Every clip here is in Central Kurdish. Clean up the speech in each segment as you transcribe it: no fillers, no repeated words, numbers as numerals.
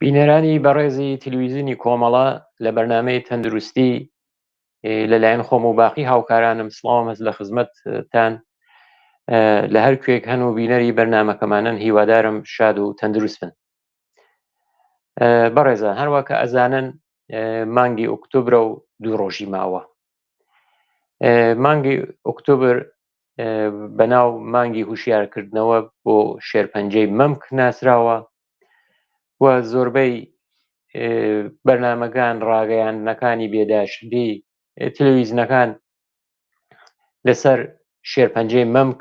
بینەرانی بەڕێزی تلویزیونی کۆمەڵە لە بەرنامەی تەندروستی لەلایەن خۆم و باقی هاوکارانم سڵاوم هەست لە خزمەتتان لە هەر کوێک هەن و بینەری بەرنمەکەمانن هیوادارم شاد و تەندروست بن. بەڕێزان هەروە کە ئەزانن مانگی ئۆکتۆبرە و دوو ڕۆژی ماوە. مانگی ئۆکتۆبر بەناو مانگی هوشیارکردنەوە بۆ شێرپەنجەی مەمک ناسراوە و زۆربەی بەرنمەکان ڕاگەیاندنەکانی بێداشتی تلویزنەکان لەسەر شێرپەنجەی مەمک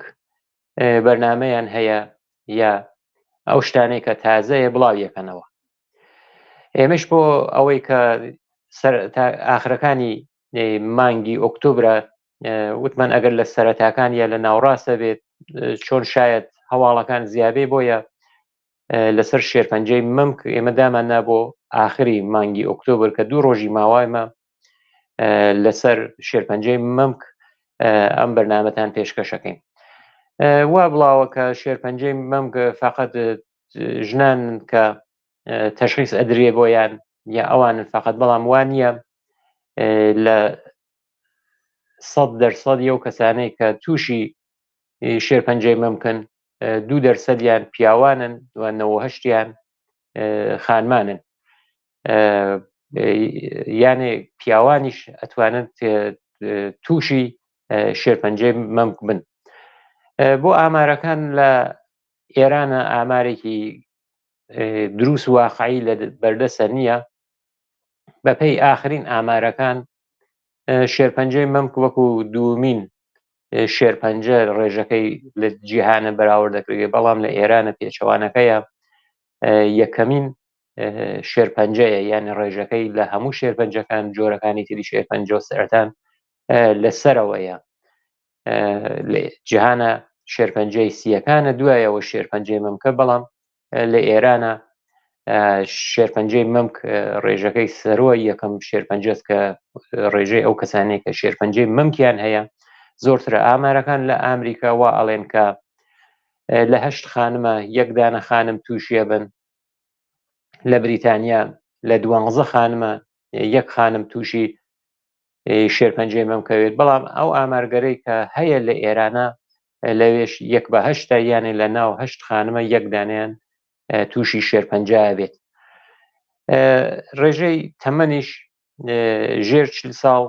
بەرنمەیان هەیە یا ئەو شتانەی کە تازەیە بڵاویەکەنەوە. ئێمەش بۆ ئەوەی کە ئاخرەکانی مانگی ئۆکتۆبرە وتمان ئەگەر لە سەرەتاکان یا لە ناوڕاستە بێت چۆن شاید هەواڵەکان زیابێ بۆیە لەسەر شێرپەنجەی مەمک ئێمە دامان نا بۆ ئاخری مانگی ئۆکتۆبر کە دوو ڕۆژی ماوایمە لەسەر شێرپەنجەی مەمک ئەم بەرنامەتان پێشکەشەکەین. وا بڵاوە کە شێرپەنجەی مەمک فقط ژنان کە تەشخیص ئەدرێ بۆیان یا ئەوانن فقط، بەڵام وان نییە. لە 100 دەرسەد ئەو کەسانەی کە تووشی شێرپەنجەی مەمکن 2 دەرسەدیان پیاوانن و 98یان خانمانن، یانێ پیاوانیش ئەتوانن تووشی شێرپەنجەی مەمک بن. بۆ ئامارەکان لە ئێرانە ئامارێکی دروست واقعی لە بەردەسە نییە. بەپێی ئاخرین ئامارەکان شێرپەنجەی مەمک وەکو دوومین شێرپەنجە ڕێژەکەی لە جیهانە بەراورد دەکرێت، بەڵام لە ئێرانە پێچەوانەکەیە، یەکەمین شێرپەنجەیە، یعنی ڕێژەکەی لە هەموو شێرپەنجەکان جۆرەکانی تری شێرپەنجە و سەرەتان لەسەرەوەیە. لە جیهانە شێرپەنجەی سیەکانە، دوایەوە شێرپەنجەی مەمکە، بەڵام لە ئێرانە شێرپەنجەی مەمک ڕێژەکەی سەروە یەکەم شێرپەنجەت کە ڕێژەی ئەو کەسانەی کە شێرپەنجەی مەمکیان هەیە زۆرترە. ئامارەکان لە ئامریکا وا ئەڵێن کە لە هەشت خانمە یەک دانە خانم تووشیە بن، لە بریتانیا لە 12 خانمە یەک خانم تووشی شێرپەنجەی مەمکەوێت، بەڵام ئەو ئامارگەرەی کە هەیە لە ئێرانە لەوێش یەک بە هەشتە، یانێ لە ناو هەشت خانمە یەک دانیان تووشی شێرپەنجە بێت. ڕێژەی تەمەنیش ژێر 40 ساڵ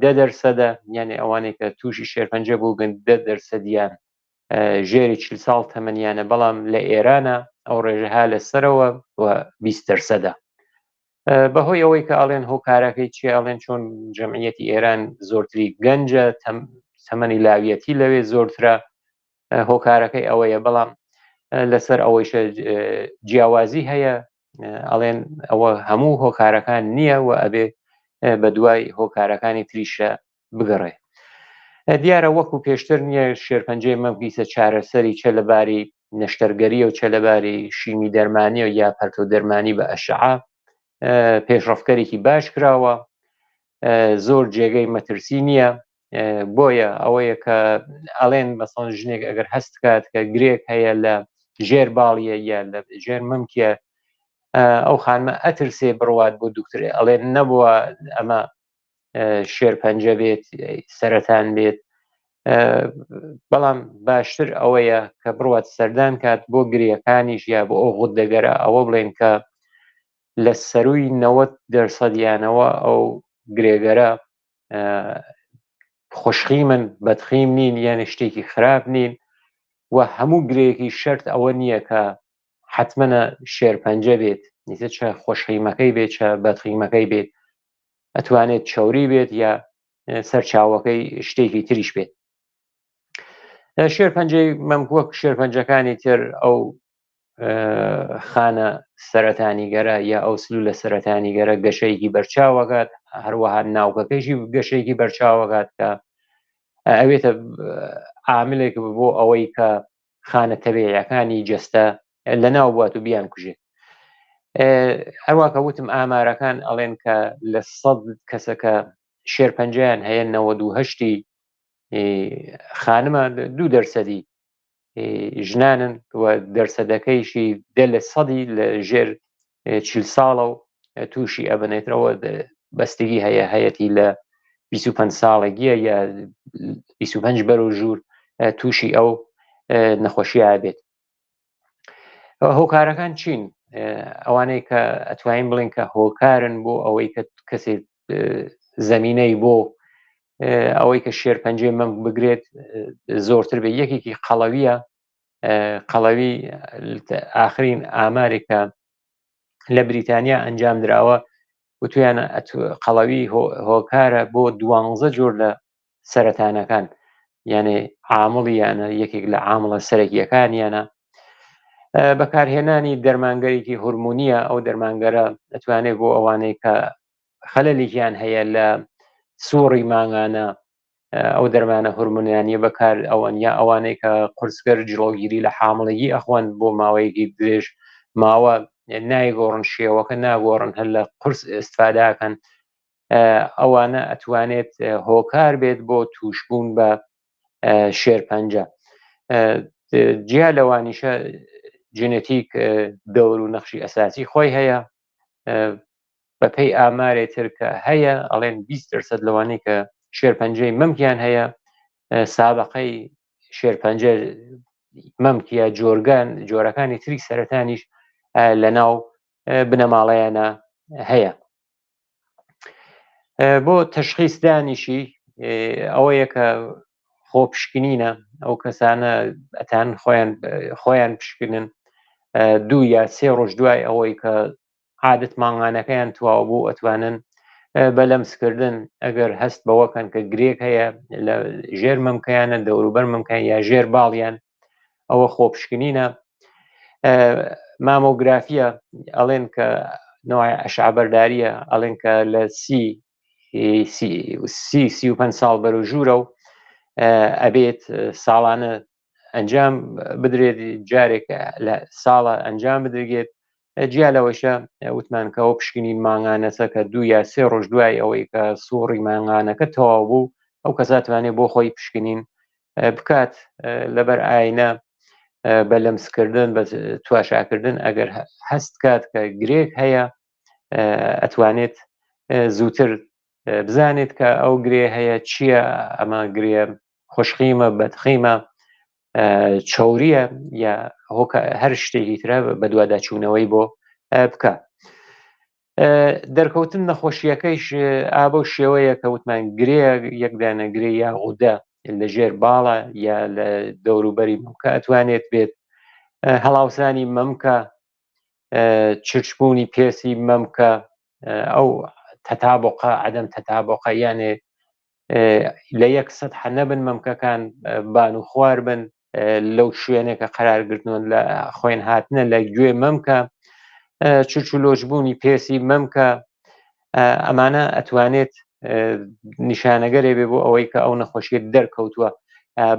10 دەرسەدە، یانێ ئەوانەی کە تووشی شێرپەنجە بووگن 10 دەرسەدیان ژێری 40 ساڵ تەمەنیانە، بەڵام لە ئێرانە ئەو ڕێژەها لە سەرەوە و 20 دەرسەدە. بەهۆی ئەوەی کە ئەڵێن هۆکارەکەی چی، ئەڵێن چۆن جەمعیەتی ئێران زۆرتری گەنجە، تەمەنی لاویەتی لەوێ زۆرترە، هۆکارەکەی ئەوەیە، بەڵام لەسەر ئەوەیشە جیاوازی هەیە. ئەڵێن ئەوە هەموو هۆکارەکان نییە و ئەبێ بە دوای هۆکارەکانی تریشە بگەڕێ. دیارە وەکو پێشتر نییە شێرپەنجەی مەمکیسە چارەسەری چە لەباری نەشتەرگەریە و چە لەباری شیمی دەرمانی و یا پەرتۆ دەرمانی بە ئەشعە پێشڕەفکەرێکی باش کراوە، زۆر جێگەی مەترسی نییە. بۆیە ئەوەیە کە ئەڵێن مەسەڵەن ژنێک ئەگەر هەست کات کە گرێک هەیە لە ژێر باڵیە یا لە ژێر مەمکیە، ئەو خانمە ئەترسێ بڕوات بۆ دکتۆر، ئەڵێن نەبووە ئەمە شێرپەنجە بێت، سەرەتان بێت، بەڵام باشتر ئەوەیە کە بڕوات سەردان کات. بۆ گرێەکانیش یا بۆ ئەو غودەگەرە ئەوە بڵێن کە لە سەروی 90 دەرسەدیانەوە ئەو گرێگەرە خۆشخیمن، بەدخیم نین، یانە شتێکی خراپ نین و هەموو گرێکی شەرت ئەوە نییە کە حتممەە شێرپەنجە بێت، نیتە چە خۆشخیمەکەی بێت چە بەدخیمەکەی بێت، ئەتوانێت چوری بێت یا سەرچاوەکەی شتێکی تریش بێت. شێرپەنجەی مەمک وەک شێرپەنجەکانی تر ئەو خانە سەرەتانیگەرە یا ئەو سلولە سەرەتانیگەرە گەشەیەکی بەرچاوەکات، هەروەها ناوکەکەیشی گەشەیەکی بەرچاوەکات کە ئەوێتە عاملێک بۆ ئەوەی کە خانە تەبیعەکانی جەستە لە ناو بوات و بیان کوژێت. هەروواکە وتم ئامارەکان ئەڵێن کە لە 100 کەسەکە شێرپەنجەیان هەیە 98ی خانمە، 2 دەرسەدی ژنانن و دەرسەدەکەیشی 10 لە سەدی لە ژێر. چل ساڵە و تووشی ئەبنێتەوە بەستگی هەیە هەیەتی لە 25 ساڵێگیە یا 25 بەرەو ژوور تووشی ئەو نەخۆشیە بێت. هۆکارەکان چین؟ ئەوانەی کە ئەتوانین بڵێن کە هۆکارن بۆ ئەوەی کە کەسێک زمینەی بۆ ئەوەی کە شێرپەنجەی مەمک بگرێت زۆرتر بێ، یەکێکی قەڵەویە. قەڵەوی ئاخرین ئامارێکە لە بریتانیا ئەنجام دراوە وتویانە قەڵەوی هۆکارە بۆ دوانزە جۆر لە سەرەتانەکان، یانێ عامڵیانە، یەکێک لە عامڵە سەرەکیەکانیانە. بەکارهێنانی دەرمانگەرێکی هورمونیە، ئەو دەرمانگەرە ئەتوانێت بۆ ئەوانەی کە خەلەلێکیان هەیە لە سوڕی مانگانە ئەو دەرمانە هورمونیانیە بەکار ئەوەن، یا ئەوانەی کە قورسکەر جڵەوگیری لە حامڵگی ئەخوان بۆ ماوەیەکی درێژ ماوە نایگۆڕن، شێوەکە ناگۆڕن، هەر لە قورس ئستفاداکەن، ئەوانە ئەتوانێت هۆکار بێت بۆ توشبوون بە شێرپەنجە. جیا لەوانیشە جنتیک دەور و نەخشی ئەساسی خۆی هەیە. بەپێی ئامارێ تر کە هەیە ئەڵێن 20 درصد لەوانەی کە شێرپەنجەی مەمکیان هەیە سابقەی شێرپەنجە مەمکیە جۆرگان جۆرەکانی تری سەرەتانیش لە ناو بنەماڵەیانە هەیە. بۆ تەشخیص دانیشی ئەوەیە کە خۆپشکنینە، ئەو کەسانە ئەتان خۆیان خۆیان پشکنن دوو یا سێ ڕۆژ دوای ئەوەی کە عادەت مانگانەکەیان تواو بوو ئەتوانن بە لەمسکردن ئەگەر هەست بەوەکەن کە گرێک هەیە لە ژێر مەمکەیانە، دەوروبەر مەمکەیان یا ژێر باڵیان، ئەوە خۆپشکنینە. مامۆگرافیە، ئەڵێن کە نوع ئەشعبەرداریە، ئەڵێن کە لە سی سی سی و پێنج ساڵ بەرەو ژوورە و ئەبێت ساڵانە ئەنجام بدرێت، جارێک لە ساڵە ئەنجام بدرێت. جیا لەوەشە وتمان کە ئەو پشکنین مانگانەسە کە دوو یا سێ ڕۆژ دوای ئەوەی کە سوڕی مانگانەکە تەواو بوو ئەو کەساتوانێت بۆ خۆی پشکنین بکات لەبەر ئاینە بە لەمسکردن بە تواشاکردن، ئەگەر هەست کات کە گرێک هەیە ئەتوانێت زووتر بزانێت کە ئەو گرێ هەیە چییە، ئەمە گرێ خوشخیمە، بەدخیمە، چوریە یا هەر شتێکی ترە بەدواداچوونەوەی بۆ بکە. دەرکەوتن نەخۆشیەکەیش ئابە و شێوەیە کە وتمان گرێ یەکدانە گرێ یا غودە لە ژێر باڵە یا لە دەوروبەری مەمکە ئەتوانێت بێت، هەڵاوسانی مەمکە، چرچبوونی پێسی مەمکە، ئەو تەتابقە عدم تەتابقە، یانێ لە یەک سەدح نەبن مەمکەکان، بان و خوار بن لەو شوێنێکە قرار گرتنەوە، لە خوێن هاتنە لە گوێ مەمکە، چرچولۆچبوونی پێسی مەمکە، ئەمانە ئەتوانێت نیشانەگەرێ بێ بۆ ئەوەی کە ئەو نەخۆشیە دەرکەوتووە.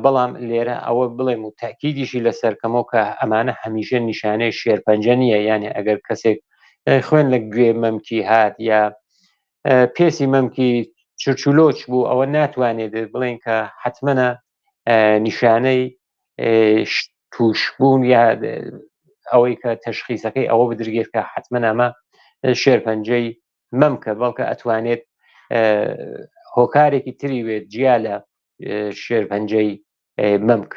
بەڵام لێرە ئەوە بڵێم و تاکیدیشی لەسەر کەمەوە کە ئەمانە هەمیشە نیشانەی شێرپەنجە نییە، یانێ ئەگەر کەسێک خوێن لە گوێ مەمکی هات یا پێسی مەمکی چرچولۆچ بوو ئەوە ناتوانێت بڵێن کە حتممەە نیشانەی تووشبوون یا ئەوەی کە تەشخیسەکەی ئەوە بدرگێت کە حتمما ئەمە شێرپەنجەی مەمکە، بەڵکە ئەتوانێت هۆکارێکی تری بێت جیا لە شێرپەنجەی مەمک.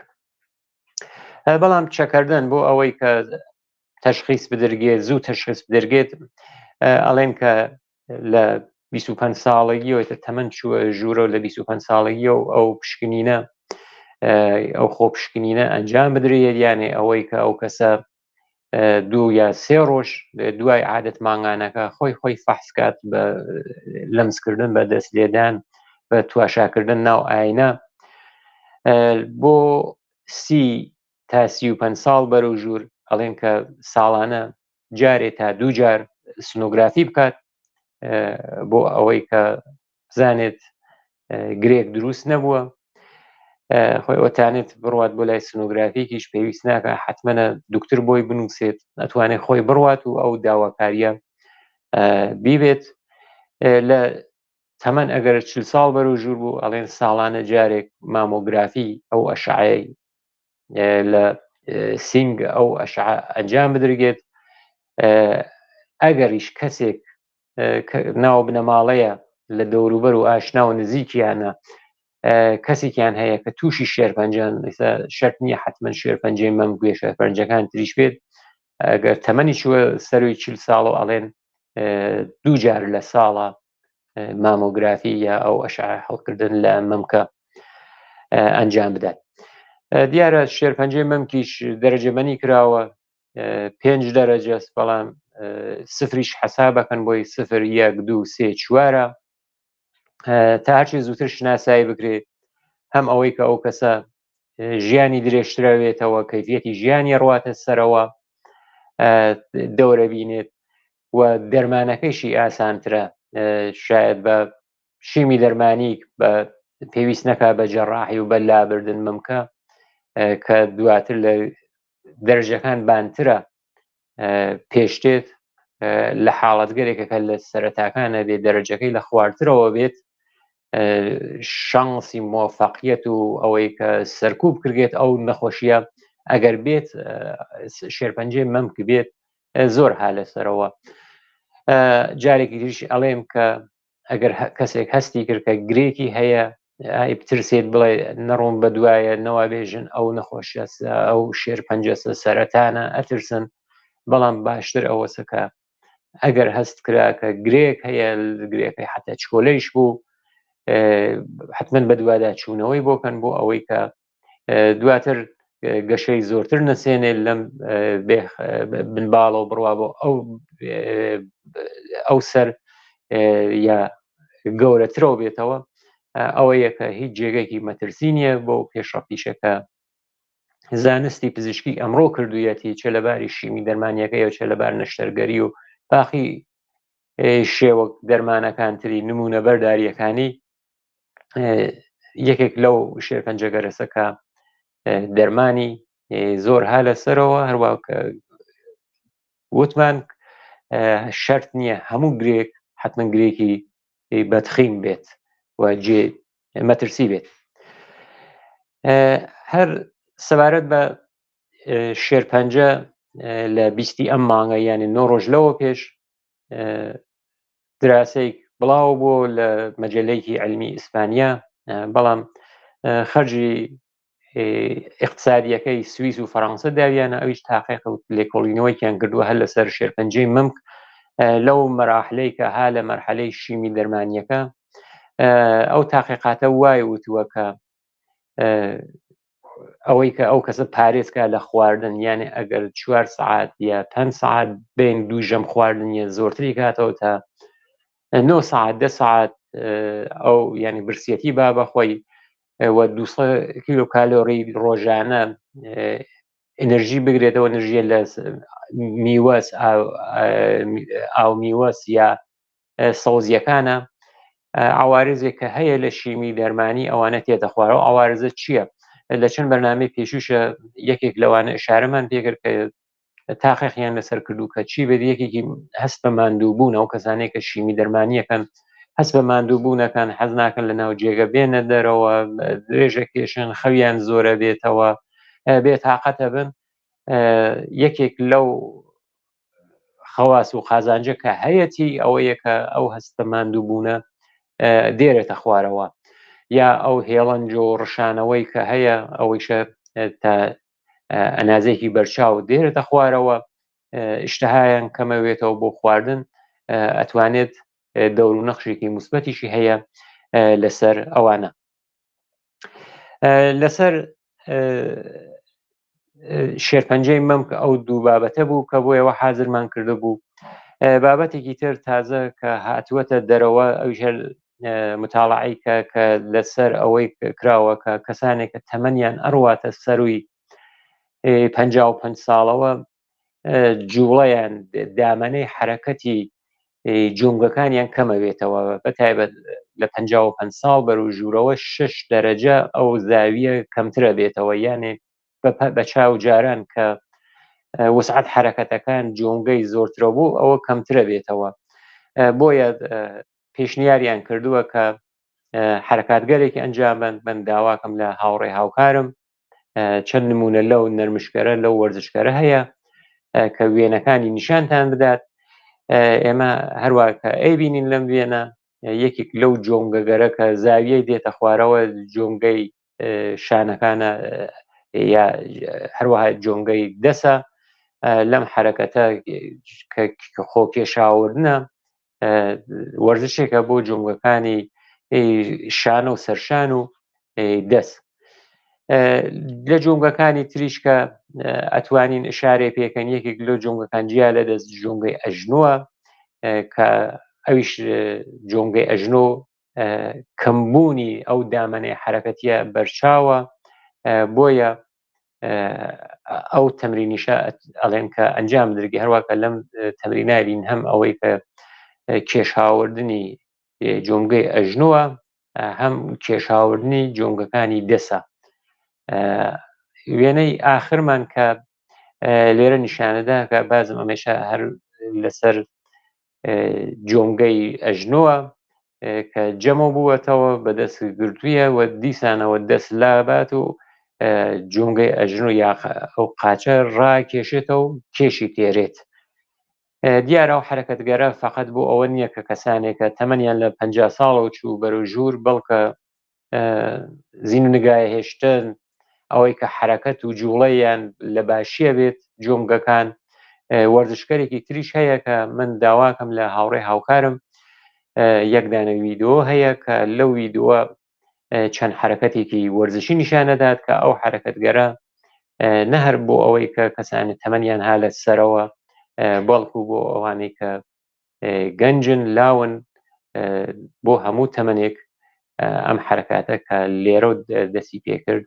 بەڵام چەکردن بۆ ئەوەی کە تەشخیص بدرگێت، زوو تەشخیص بدرگێت، ئەڵێن کە لە 25 ساڵگیەوە تەمەن چووە ژوورە لە 25 ساڵگیەوە ئەو پشکنینە ئەو خۆ پشکنینە ئەنجام بدرێت، یانێ ئەوەی کە ئەو کەسە دوو یا سێ ڕۆژ دوای عادەت مانگانەکە خۆی خۆی فەحسکات بە لەمسکردن، بە دەست لێدان، بە تواشاکردن ناو ئاینە. بۆ سی تا 35 ساڵ بەرەو ژوور ئەڵێن کە ساڵانە جارێ تا دوو جار سنۆگرافی بکات بۆ ئەوەی کە بزانێت گرێک دروست نەبووە. خۆی ئۆتانێت بڕوات بۆ لای سنۆگرافیکیش پێویست ناکە حتممەە دکتر بۆی بنووسێت، ئەتوانێت خۆی بڕوات و ئەو داواکاریە بیبێت. لە تەمەن ئەگەر چل ساڵ بەرەو ژوور بوو ئەڵێن ساڵانە جارێک مامۆگرافی ئەو ئەشعەی لە سینگ ئەو ئەشعە ئەنجام بدرگێت. ئەگەریش کەسێک ناو بنەماڵەیە لە دەوروبەر و ئاشنا و نزیکیانە کەسێکیان هەیە کە تووشی شێرپەنجەن ئێستا شەرت نییە حتمما شێرپەنجەی مەم گوێ شێرپەنجەکان تریش بێت ئەگەر تەمەنی چووە سەروی چل ساڵ و ئەڵێن دوو جار لە ساڵە مامۆگرافی یا ئەو ئەشعە هەڵکردن لە مەمکە ئەنجام بدات. دیارە شێرپەنجەی مەمکیش دەرەجەمەنی کراوە پێنج دەرەجەس بەڵام سفریش حەسابەکەن بۆی سفر یەک دوو سێ چوارە تا هەرچی زووتر شناسایی بکرێت هەم ئەوەی کە ئەو کەسە ژیانی درێژترەوێتەوە کەفیەتی ژیانی ڕواتە سەرەوە دەورە بینێت و دەرمانەکەیشی ئاسانترە شاید بە شیمی دەرمانی بە پێویست نەکا بە جەڕاحی و بە لابردن مەمکە کە دواتر لە دەرجەکان بانترە پێشتێت لە حاڵەتگەرێکەکە لە سەرەتاکانە بێت دەرەجەکەی لە خوارترەوە بێت شانسی مۆفقیت و ئەوەی کە سەرکوب کردێت ئەو نەخۆشیە ئەگەر بێت شێرپەنجەی مەمک بێت زۆر ها لەسەرەوە جارێکی تریش ئەڵێم کە ئەگەر کەسێک هەستی کرد کە گرێکی هەیە ئای بترسێت بڵێ نەڕۆم بە دوایە نەوا بێژن ئەو نەخۆشیە ئەو شێرپەنجەسە سەرەتانە ئەترسن بەڵام باشتر ئەوەسە کە ئەگەر هەست کرا کە گرێک هەیە گرێکەی حتا چکۆلەیش بوو حتمما بەدوادا چوونەوەی بۆکەن بۆ ئەوەی کە دواتر گەشەی زۆرتر نەسێنێ لەم بنباڵەوە بڕوا بۆ ئەو ئەو سەر یا گەورەترەوە بێتەوە ئەوە یەکە هیچ جێگەیەکی مەترسی نییە بۆ پێشڕەفتیشەکە زانستی پزیشکی ئەمڕۆ کردویەتی چە لەباری شیمی دەرمانیەکەی و چە لەبار نەشتەرگەری و باقی شێوە دەرمانەکانتری نمونە بەرداریەکانی یەکێک لەو شێرپەنجە گەرەسە کە دەرمانی زۆر ها لەسەرەوە هەروە کە وتمان شەرت نییە هەموو گرێک حتمما گرێکی بەتخیم بێت و جێ مەترسی بێت هەر سەبارەت بە شێرپەنجە لە بیستی ئەم مانگە یانە نۆ ڕۆژ لەوە پێش دراسەیەک بڵاو بۆ لە مەجلەیەکی علمی ئیسپانیا بەڵام خەرجی اقتصادیەکەی سوئیس و فەڕەنسە داویانە ئەویش تاقیق و لێکۆڵینەوەیان کردووە هەر لەسەر شێرپەنجەی مەمک لەو مەراحلەی کە ها لە مەرحەلەی شیمی دەرمانیەکە ئەو تاقیقاتە وای وتووە کە ئەوەی کە ئەو کەسە پارێزکا لە خواردن یانێ ئەگەر چوار سعات یا پێ سعات بین دوو ژەم خواردنیە زۆرتری کاتەوە تا 9 سعات ده سعات ئەو ینی برسیەتی با بەخۆی و 200 کیلۆ کالۆری ڕۆژانە ئەنرژی بگرێتەوە نرژیە لە میوەس ئاو میوەس یا سەوزیەکانە عوارزێک کە هەیە لە شیمی دەرمانی ئەوانە تێتە خوارەوە عوارزە چییە؟ لە چەند بەرنامەی پێشوشە یەکێک لەوانە ئشارەمان پێکرد کە تاقیقیان لەسەر کردو کە چی بێت یەکێکی هەست بە ماندوو بوون ئەو کەسانێک کە شیمی دەرمانیەکەن هەست بە ماندوو بوونەکان حەز ناکەن لە ناو جێگە بێنە دەرەوە درێژە کێشن خەویان زۆرە بێتەوە بێتاقەتە بن یەکێک لەو خەواس و قازانجە کە هەیەتی ئەوەیە کە ئەو هەستە ماندووبوونە دێرێتە خوارەوە یا ئەو هێڵنج و ڕشانەوەی کە هەیە ئەوەیشە تا ئەنازێکی بەرچاو دێرێتە خوارەوە ئیشتهایان کەمەوێتەوە بۆ خواردن ئەتوانێت دەور و نەخشێکی مثبەتیشی هەیە لەسەر ئەوانە لەسەر شێرپەنجەی مەمک ئەو دوو بابەتە بوو کە بۆیەوە حازرمان کردبوو بابەتێکی تر تازە کە هاتووەتە دەرەوە ئەویش هەر متاڵعی کە کە لەسەر ئەوەی کراوە کە کەسانێک کە تەمەنیان ئەڕواتە سەروی 55 ساڵەوە جوڵەیان دامەنەی حرەکەتی جومگەکانیان کەمەوێتەوە بە تایبەت لە 55 ساڵ بەرەو ژوورەوە شش دەرەجە ئەو زاویە کەمترە بێتەوە یانێ بە چاو جاران کە وسعەت حرەکەتەکان جومگەی زۆرترە بوو ئەوە کەمترە بێتەوە بۆیە پێشنیاریان کردووە کە حرەکاتگەرێکی ئەنجامبن من داواکەم لە هاوڕێ هاوکارم چەند نمونە لەو نەرمشکەرە لەو وەرزشکەرە هەیە کە وێنەکانی نیشانتان بدات. ئێمە هەروە کە ئەیبینین لەم وێنە یەکێک لەو جۆنگەگەرە کە زاویەی دێتە خوارەوە جۆنگەی شانەکانە یا هەروەها جۆنگەی دەسە لەم حرەکەتە کە خۆکێشاوردنە وەرزشێکە بۆ جومگەکانی شانە و سەرشان و دەست لە جومگەکانی تریش کە ئەتوانین شارێ پێکەن یەکێک لەو جومگەکان جیا لە دەست جومگەی ئەژنووە کە ئەویش جومگەی ئەژنۆ کەمبوونی ئەو دامەنەی حرەکەتیە بەرچاوە بۆیە ئەو تەمرینیشە ئەڵێن کە ئەنجام درگی هەروواکە لەم تەمرینابین هەم ئەوەی کە کێشهاوردنی جۆمگەی ئەژنووە هەم کێشهاوردنی جۆمگەکانی دەسە وێنەی ئاخرمان کە لێرە نیشانەدا کە بازم ئەمێشە هەر لەسەر جۆمگەی ئەژنۆوە کە جەمەوە بووەتەوە بەدەست گرتوویە و دیسانەوە دەست لابات و جۆنگەی ئەژنۆ یا ئەو قاچە ڕاکێشێتەوە کێشی تێرێت. دیارە ئەو حرەکەتگەرە فقط بۆ ئەوە نییە کە کەسانێکە تەمەنیان لە 50 ساڵەوە چوو بەرەو ژوور بەڵکە زین و نگای هێشتن ئەوەی کە حرەکەت و جوڵەیان لە باشیە بێت جۆمگەکان وەرزشکەرێکی تریش هەیە کە من داواکەم لە هاوڕێ هاوکارم یەکدانە ویدۆ هەیە کە لەو ویدۆوە چەند حرەکەتێکی وەرزشی نیشانەدات کە ئەو حرەکەتگەرە نەهر بۆ ئەوەی کە کەسانی تەمەنیان ها لە سەرەوە بەڵکو بۆ ئەوانەی کە گەنجن لاون بۆ هەموو تەمەنێک ئەم حرکاتە کە لێرە دەستی پێکرد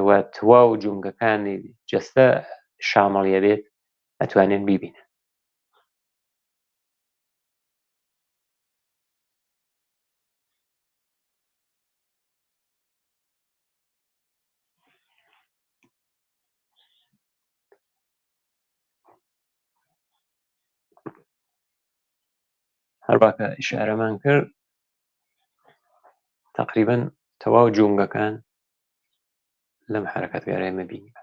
و تواو جومگەکانی جەستە شامڵیە بێت ئەتوانێن بیبینن. هەرواکە ئیشارەمان کرد تقریبا تەواو جومگەکان لەم حرەکەتگەرای مە بینیوە.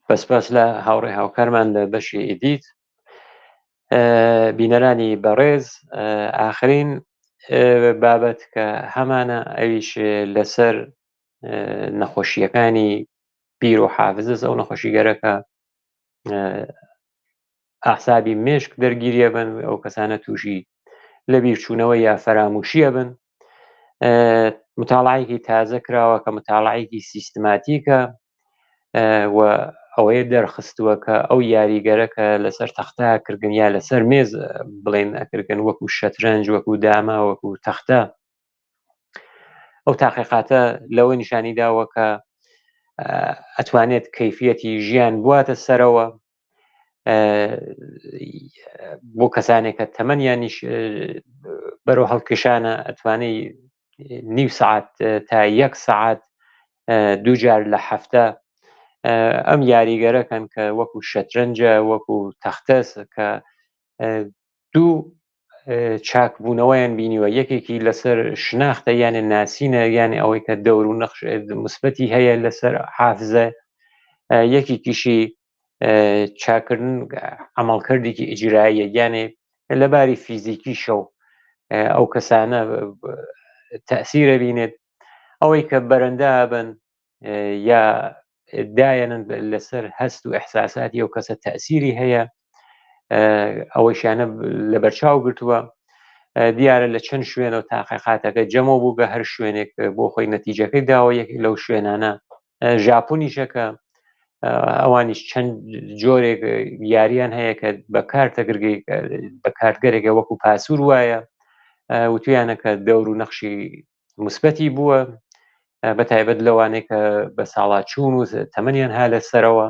بەس باس لە هاوڕێ هاوکارمان لە بەشی edit بینەرانی بەڕێز ئاخرین بابەت کە هەمانە ئەویش لەسەر نەخۆشیەکانی بیر و حافزز ئەو نەخۆشیگەرەکە ئەعسابی مێشک دەرگیریە بن ئەو کەسانە تووشی لە بیرچوونەوە یا فەراموشیە بن متاڵایەکی تازە کراوە کە متاڵایەکی سیستماتیکە و ئەوەیە دەرخستووە کە ئەو یاریگەرە کە لەسەر تەختە کردن یا لەسەر مێز بڵێن ئەکردن وەکو شەترەنج وەکو دامە وەکو تەختە ئەو تاقیقاتە لەوە نیشانی داوە کە ئەتوانێت کەیفیەتی ژیان بواتە سەرەوە بۆ کەسانێک کە تەمەنیانیش بەرەو هەڵکشانە ئەتوانێت نیو سعات تا یەک سعات دووجار لە هەفتە ئەم یاریگەرەکەن کە وەکو شەترەنجە وەکو تەختەس کە دوو چاکبوونەوەیان بینیوە یەکێکی لەسەر شناختە یانێ ناسینە یانێ ئەوەی کە دەور و نەخش مثبەتی هەیە لەسەر حافزە یەکێکیشی چاکردن عملکردێکی ئیجراییە یانێ لەباری فیزیکی شەو ئەو کەسانە تەسیرە بینێت ئەوەی کە بەرەندا بن یا دایەنن لەسەر هەست و ئەحساساتی ئەو کەسە تەسیری هەیە ئەوەشیانە لە بەرچاو گرتووە دیارە لە چەند شوێنە و تاقیقاتەکە جەمەوە بوو بە هەر شوێنێک بۆ خۆی نەتیجەکەی داوە یەک لەو شوێنانە ژاپۆنیشەکە ئەوانیش چەند جۆرێک یاریان هەیە کە بە کارتە گرگەی بە کارتگەرێکە وەکو پاسور وایە وتویانە کە دەور و نەخشی مثبەتی بووە بە تایبەت لەوانەی کە بە ساڵاچوون و تەمەنیان ها لە سەرەوە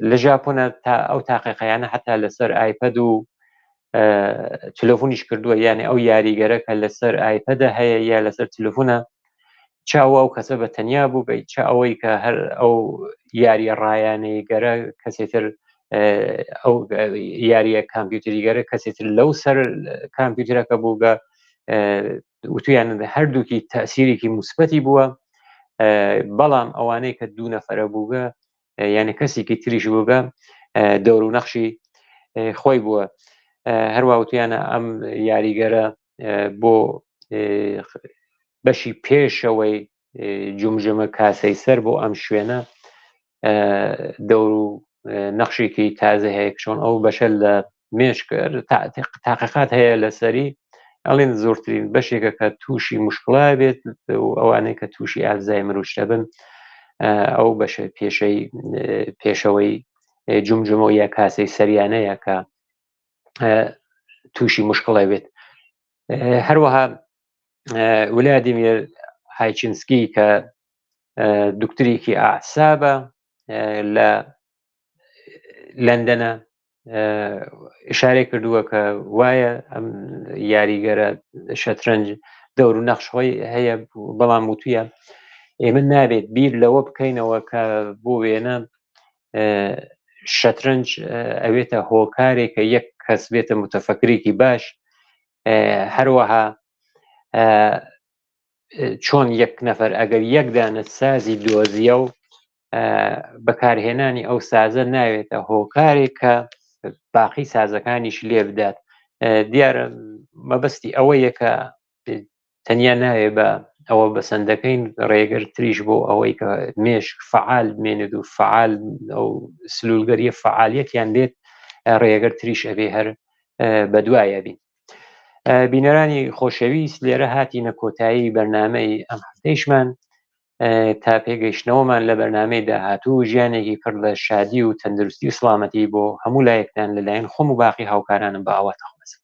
لە ژاپۆنە تا ئەو تاقیقەیانە حتا لەسەر iPad و تلفۆنیش کردووە یانێ ئەو یاریگەرە کە لەسەر iPad ە هەیە یا لەسەر تلفۆنە چاوە ئەو کەسە بە تەنیا بوو بە چ ئەوەی کە هەر ئەو یاریە ڕایانەی گەرە کەسێتر. ئەو یاریە کامپیوتریگەرە کەسێتر لەو سەر کامپیوترەکە بووگە وتویان هەردووکی تەسیرێکی موسبەتی بووە بەڵام ئەوانەی کە دوو نەفرە بووگە یعنی کەسێکی تریش بووگە دەور و نەخشی خۆی بووە هەروە وتویانە ئەم یاریگەرە بۆ بەشی پێشەوەی جومجمە کاسەی سەر بۆ ئەم شوێنە دەور و نەخشێکی تازە هەیە چۆن ئەو بەشە لە مێشک تاقیقات هەیە لەسەری ئەڵێن زۆرترین بەشێکە کە تووشی مشکڵا بێت و ئەوانەی کە تووشی ئالزایمەر و شتە بن ئەو بەشە پێشەی پێشەوەی جومجمە یا کاسەی سەریانەیە کە تووشی مشکڵە بێت. هەروەها ولادیمیر هایچنسکی کە دکترێکی ئاسابە لە لەندەنە ئشارەی کردووە کە وایە ئەم یاریگەرە شەترەنج دەور و نەخش خۆی هەیە، بەڵام وتویە ئێمە نابێت بیر لەوە بکەینەوە کە بۆ وێنە شەترەنج ئەوێتە هۆکارێک کە یەک کەس بێتە متەفەکرێکی باش، هەروەها چۆن یەک نەفەر ئەگەر یەک دانە سازی دۆزیە و بەکارهێنانی ئەو سازە ناوێتە هۆکارێک کە باقی سازەکانیش لێ بدات. دیارە مەبەستی ئەوەیە کە تەنیا ناوێ بە ئەوە بەسەندەکەین، ڕێگر تریش بۆ ئەوەی کە مێشک فعال بمێنێت و فعال ئەو سلولگەریە فعالیەتیان بێت، ڕێگەر تریش ئەبێ هەر بەدوایە بین. بینەرانی خۆشەویست، لێرە هاتینە کۆتایی بەرنامەی ئەم هەفتەیشمان. تا پێگەیشتنەوەمان لە بەرنامەی داهاتوو، ژیانێکی پڕ لە شادی و تەندروستی و سڵامەتی بۆ هەموو لایەکتان لەلایەن خۆم و باقی هاوکارانم بە ئاواتە خۆزم.